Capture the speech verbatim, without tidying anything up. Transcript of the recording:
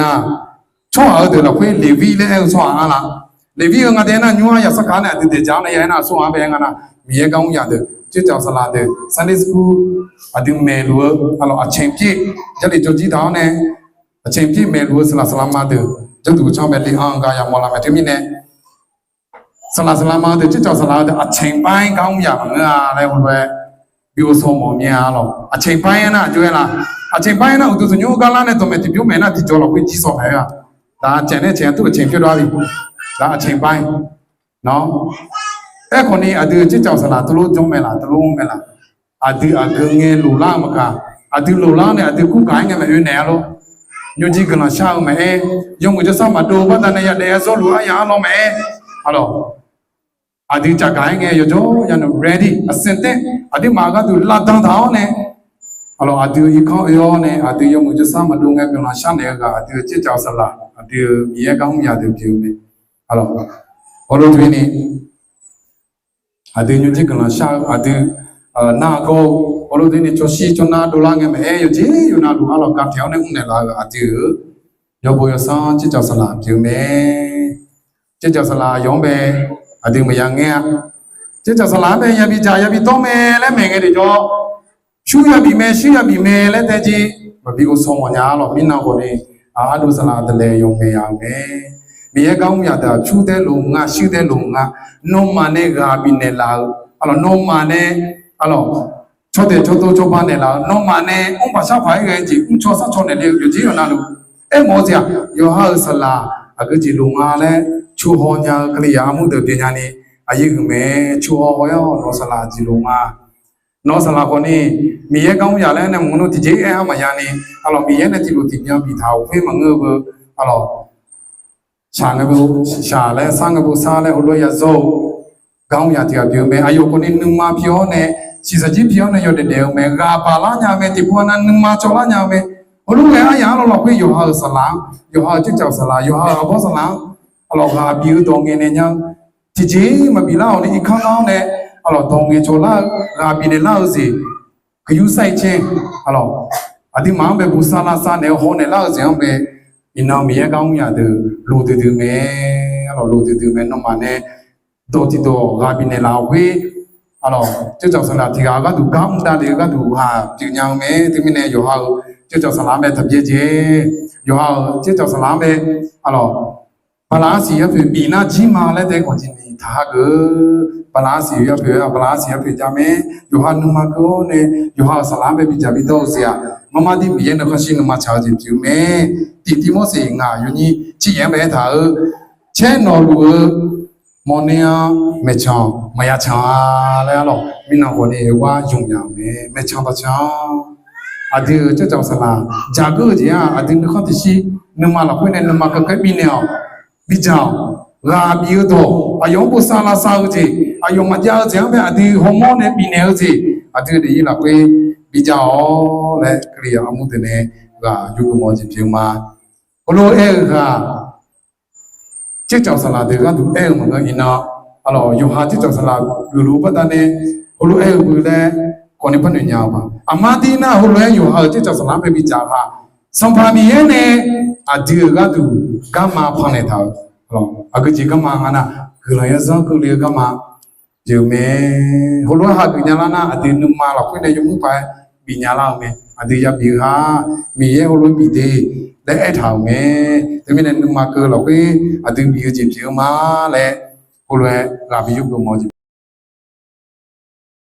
Nar, tsawrhaq-eu deuq lafkhoer Leqvir laer aer-eu tsawrhaq-anr la. Leqvir-eu nga dae nar, nymr-anr yasar kaq nae aqdui daeq ja-awr nae ya aer nar, tsawrhaq-anr bae aer nga nar, Miqyaer gar mr ya deuq, tsercav saqlaq deuq, Sunday school, aqdui maeqluf-eu, aqlawq aqceq pyev, Jarlif jawrjir taq-awr nae, aqceq pyev maeqluf-eu saqlaq saqlaq ma deuq, jawrduq canr bae le-anr gar yamawr lar mae teumirnae, saqlaq saqlaq ma deuq, tsercav saqlaq deuq aqceq paer gar mr ya maqngeur-a laer heulof-aer bi ghovshaw mawf mir-a lawq. Aqceq paer-aer nar aqjox-aer la. Aqceq paer-aer nar uqduq tanqnymr gar lar nae dawqmaeq tiqbymr maeq nar tiqjawq lafkhoer jir sawq paeq-aer-a. Taf caeq nae caeq aqtur aqceq pyeuf dov-a bi. Taf aqceq paer. Nawr, aerkhawf ni aqdui tsercav saqlaq teulof jawr mae laf, teulof mr mae laf. Aqdui aqgeu ngae loqlar-eu maqkaq, aqdui loqlar nae aqdui kurgaq-aer ngae maqoe naeq-a lor. Nymrjir guiqlanq shar-eu maqaer, yawmuiq jawrshar maqdov baqdanae yadaef-aer zawrluf aryaq-anr lawr maqaer, aqlawq aqdui cavgaq-aer ngae yawjawr yanoeq ready aqsaeq taer aqduimaf gharduq lavdan taq-awr nae, aqlawq aqdui irkanr oe-awr nae aqdui yawmuiq jawrshar maqdov ngae guiqlanq sharnaeq-eu ghaq aqdui-eu tsercav saqlaq aqdui-eu Miqyaer gar mr ya deuq pyeuf-eu mae. Aqlawq, heulof teumirnae aqdui nymrjir guiqlanq shar-eu aqdui nar-eu gawr-eu heulof teumirnae cawshir cawnar dovlar ngae maqaer, yawqjeq yawqnavluf arlawq gataeq-awr nae mrnaeq laf-eu aqdui-euq yawbo yawsanr tsercav saqlaq pyeuf-eu mae. Tsercav saqlaq yawq-anr bae aqdui maqya ngaer-a. Tsercav saqlaq-anr bae yabi dzaq yabi dawr mae laer maeq ngae tiqjawr, pyur yabif mae, shuir yabif mae laer tae jeq maqbi ghovshaw mawf nya-a lawq. Mirnan khawf ni, aqdui saqlaq deuq laeq yawqmaeq ya-euq mae. Miqyaer gar mr ya deuq-aq pyur taer loq nga, shuir taer loq nga. Nawmaf nae ghaq bifnaeq laf-eu, aqlawq nawmaf nae, aqlawq cawdaeq cawdov cawba naeqlaf-eu, nawmaf nae mrbaq sharpaq-aer ghae jeq mrcaw sarcaw naeqle-eu yawqjeq yawqnavluf aermawf-eu jeq-aq, yawqha-euq saqlaq aqgeu jeq loq nga laer cuqhaw nya-eu Kalizaq armur deuq daeq nyani, aqyuif huiq mae. Cuqhaw haw-aer-awr nawq-eu saqlaq jeq loq nga. Nawq-eu saqlaq khawf ni Miqyaer gar mr ya laer nae maqngeur nar tiqjeq aer-anr maqya ni, aqlawq Miqyaer nae tiqlof tiqbyan biftaq-euq khoer maqngeur-eu beu, aqlawq shaq ngae beu shaq laer, sar ngae beu sar laer heulof-aer yazawr-eu gar mr ya tiq ghaq pyeuf-eu mae. Aqyawf khawf ni nuima pi-awr nae, shiqshaq jir pi-awr nae yawdaef daef-eu mae. Ghaq baq lar nya-eu mae. Tiqpov nav nuima cawv lar nya-eu mae. Heulof ngae aryaq-anr lawr lafkhoer yawqha-euq saqlaq-anr, yawqha-euq tsercav saqlaq, yawqha-euq arbawr saqlaq-anr, aqlawq ghaq bif-eu dawq ngaeqnaeq nya-eu tiqjeq maqbif lar-awq ni irkanr lar-awr nae, aqlawq dawq ngaeqcawq lar-eu ghaq bifnaeq lar-eu jeq, kaqyur sar-ir caer, aqlawq aqduimaf-anr bae bosav lavsav naeq-eu hawnaeq lar-eu jeq-anr bae, iqnan Miqyaer gar mr ya deuq loq duidui mae. Aqlawq loq duidui mae. Nawmaf nae dawq tiqdawq ghaq bifnaeq laf-awq khoer, aqlawq tsercav saqlaq tiq ghaq gharduq gar mr davlef-eu gharduq ghaq pyeuf nya-eu mae. Teumirnae yawqha-euq tsercav saqlaq-anr bae taqbyaer jae. Yawqha-euq tsercav saqlaq-anr bae, aqlawq bala arsiq yarpoeq bif nar jir ma laer tae khawf jeqni taqha geuf. Bala arsiq yarpoeq-a, bala arsiq yarpoeq jav mae. Yawqha nuima keuv-awr nae yawqha-euq saqlaq-anr bae bidzaq bidawr-eu jeq-aq, marmar dir Miqyaer nuikhanr shir nuima tsaq-eu jeq pyeuf-eu mae. Tiqtiv Morseq ngaq yawnyir tser yaeq-anr bae aertaq-eu, caer nawqluf-eu mawrner-anr maeqcan maqya can-a laer arlawq. Mirnan khawf ni aer-awr yamq ya-euq mae. Maeqcan taqcan-a. Aqdui-euq tsercav saqlaq dzaqgeur-eu jeq-aq, aqdui nuikhanr tiqshir nuima lafkhoer nae nuima keuv kaer bifnaeq-awq. Bidzaq-awq. Ghaq bif-eu dawq aqyawf-anr bosav lavsav-eu jeq, aqyawf maqjav-eu jeq-anr bae aqdui hawmawr nae bifnaeq-eu jeq, aqdui daefzir lafkhoer bidzaq-awq laer Kalizaq armur deuq nae ghaq yurgeuf mawf-eu jeq pyeuf-eu ma. Heulof-aer aer-eu ghaq tsercav saqlaq deuq gharduq aer-eu maqngeur. Iqnan, aqlawq yawqha tsercav saqlaq geufluf-eu baqdanae heulof-aer aer-eu beu laer khawf ni par noeq nya-eu ma. Aqmar dir nar heulof-aer yawqha-euq tsercav saqlaq-anr bae bidzaq-eu ghaq, Sanqpaq Miqyaer nae aqdui-euq gharduq garma pannaeq taq-euq, aqgeujeq garma nga nar, guiqlanq yarzanr keuvle-eu garma pyeuf-eu mae. Heulof-aer hageuf nya lar nar aqdui nuima lafkhoer nae yawmuiq paq-aer bif nya lar-eu mae. Aqdui yabif-eu ha, Miqyaer heulof-aer bif de laer aertaq-euq mae. Teumirnae nuima keuv lafkhoer aqdui bif-eu jeq pyeuf-eu ma laer heulof-aer ghaq bi yurgeuf mawf-eu jeq